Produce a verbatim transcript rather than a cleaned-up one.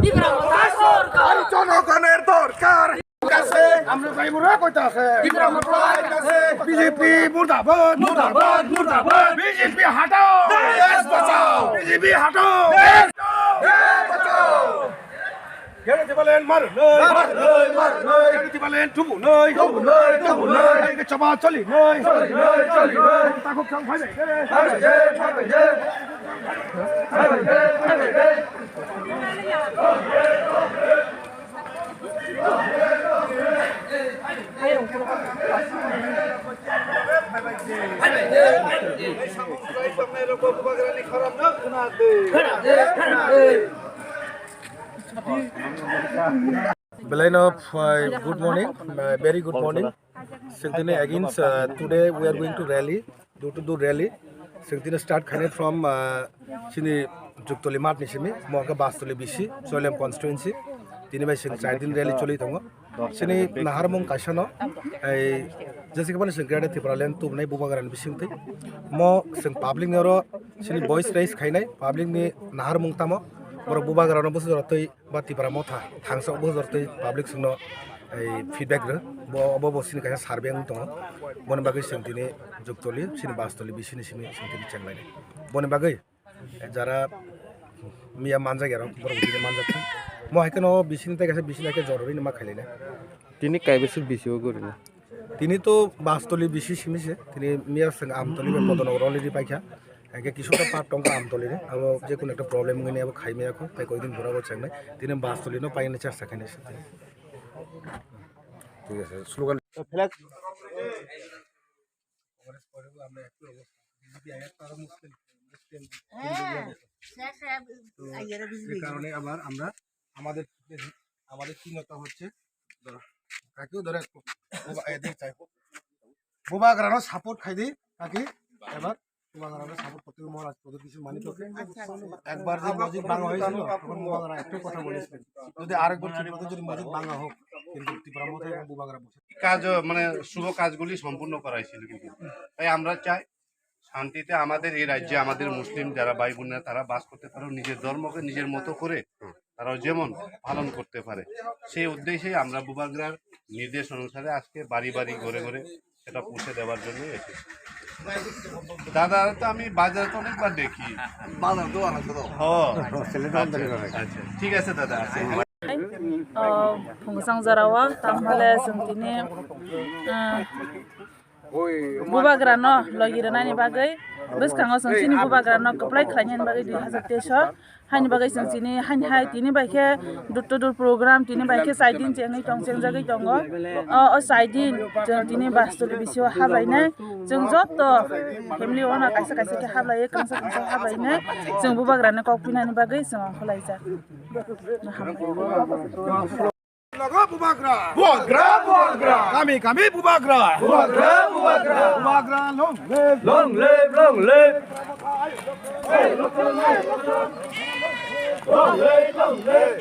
ত্রিপুরা মথা সরকার। জনগণের দরকার। কাছে। আমরা ভাই বুড়া কইতাছে। ত্রিপুরা মথা কাছে। বিজেপি মুর্দাবাদ, মুর্দাবাদ, মুর্দাবাদ। বিজেপি হাটাও। দেশ বাঁচাও। বিজেপি হাটাও। দেশ বাঁচাও। দেশ বাঁচাও। কেন দিবালেন মার নয়। মার নয়, মার নয়। কেন দিবালেন টুবু নয়। টুবু নয়, টুবু নয়। এই চাবা চলি নয়। চলি নয়, চলি নয়। তাকে কেউ ভাই নাই। ভাই নাই, ভাই নাই। ভাই নাই, ভাই নাই। Belai no, uh, good morning, uh, very good morning. Singtini against, uh, today we are going to rally, door to door rally. Singtini start khainai from, uh, chini Juktoli mat ni simi, mo khe Bastoli B C, Choilem constituency. Tini bai sing char din rally choli tongo. Chini naharmung kaisa no, ei, jese khe bani sing Greater Tipraland tubunai bubagra ni bisingtwi. Mo sing public ni oro chini voice raise khainai, public ni naharmung tamo, borok bubagra no bwsajora twi ba Tipra motha thangsa bwsajora twi public singno ei feedback rw, bo obo bo sini kaisa survey wng tongo, boni bagwi sing tini Juktoli, sini Bastoli, B C ni simi sing tini chenglainai. Boni bagwi jara miya manjak yarok, borok bini manjak kha. Mo hai kheno B C ni tai kaisa B C ni hai khe jorori ni ma khailainai. Tini kaibesik B C o gori na? Tini to Bastoli B C simi se, tini miya sing Amtoli bai Podonogor already paikha. Hai khe kisukta part tongkha Amtoli ni, abo je kono ekta problem wngwi abo khai maya kho, tai koidin pura bo chengnai. Tini Bastoli no paina chesta khainai se. ঠিক আছে, স্লোগান। তো ফ্ল্যাগ। কংগ্রেস করেও আমরা একই অবস্থা। বিজেপি আগে তো আরো মুসলিম, মুসলিম, হিন্দু বিয়ে হতো। তো এই কারণে আবার আমরা আমাদের, আমাদের চিহ্নটা হচ্ছে, ধরো, কাকেও ধরে একটু, ও বা-, এদের চাই। Bubagrano support khai di, kaki, ebar Bubagrano support করতে হবে, মহারাজ প্রদীপ কিছু মানিক লোকে। একবার যে মসজিদ ভাঙা হয়েছিল, তখন বুবাগ্রা একটাই কথা বলেছিলেন, যদি আরেকবার ঠিক মতো যদি মসজিদ ভাঙা হোক, কিন্তু ত্রিপুরা মতো এবং বুবাগ্রা বসে। কাজ, মানে, শুভ কাজগুলি সম্পূর্ণ করা হয়েছিল কিন্তু। তাই আমরা চাই শান্তিতে আমাদের এই রাজ্যে আমাদের মুসলিম যারা ভাই বোনেরা তারা বাস করতে পারো, নিজের ধর্মকে নিজের মতো করে তারাও যেমন পালন করতে পারে, সেই উদ্দেশ্যেই আমরা বুবাগ্রার নির্দেশ অনুসারে আজকে বাড়ি বাড়ি ঘরে ঘরে সেটা পৌঁছে দেওয়ার জন্য এসেছি। দাদা তো আমি বাজারে তো অনেকবার দেখি। বাজার তো অনেক বড়। ও, আচ্ছা, আচ্ছা, ঠিক আছে দাদা, আচ্ছা। O, phung kwchang jora o, tamo le chwng tini, ah, bubagra no logi rwnani bagwi, bwskango chwng chini bubagra no kwplai khlainani bagwi dui hazar teis o, haini bagwi chwng chini, haini hai tini bai khe door to door program, tini bai khe chai din chengwi tong, chengjagwi tongo. O, o chai din chwng tini Bastoli B C o hablainai, chwng joto family o no kaisa kaisa khe hablaiwi, kwrwngsa kwrwngsa hablainai, chwng bubagra no kok pinani bagwi chwng ongkhorlaijak. Logo bubagra. Bubagra, bubagra. Kami, kami bubagra. Bubagra, bubagra. Bubagra, long live. Long live, long live. Long live, long live.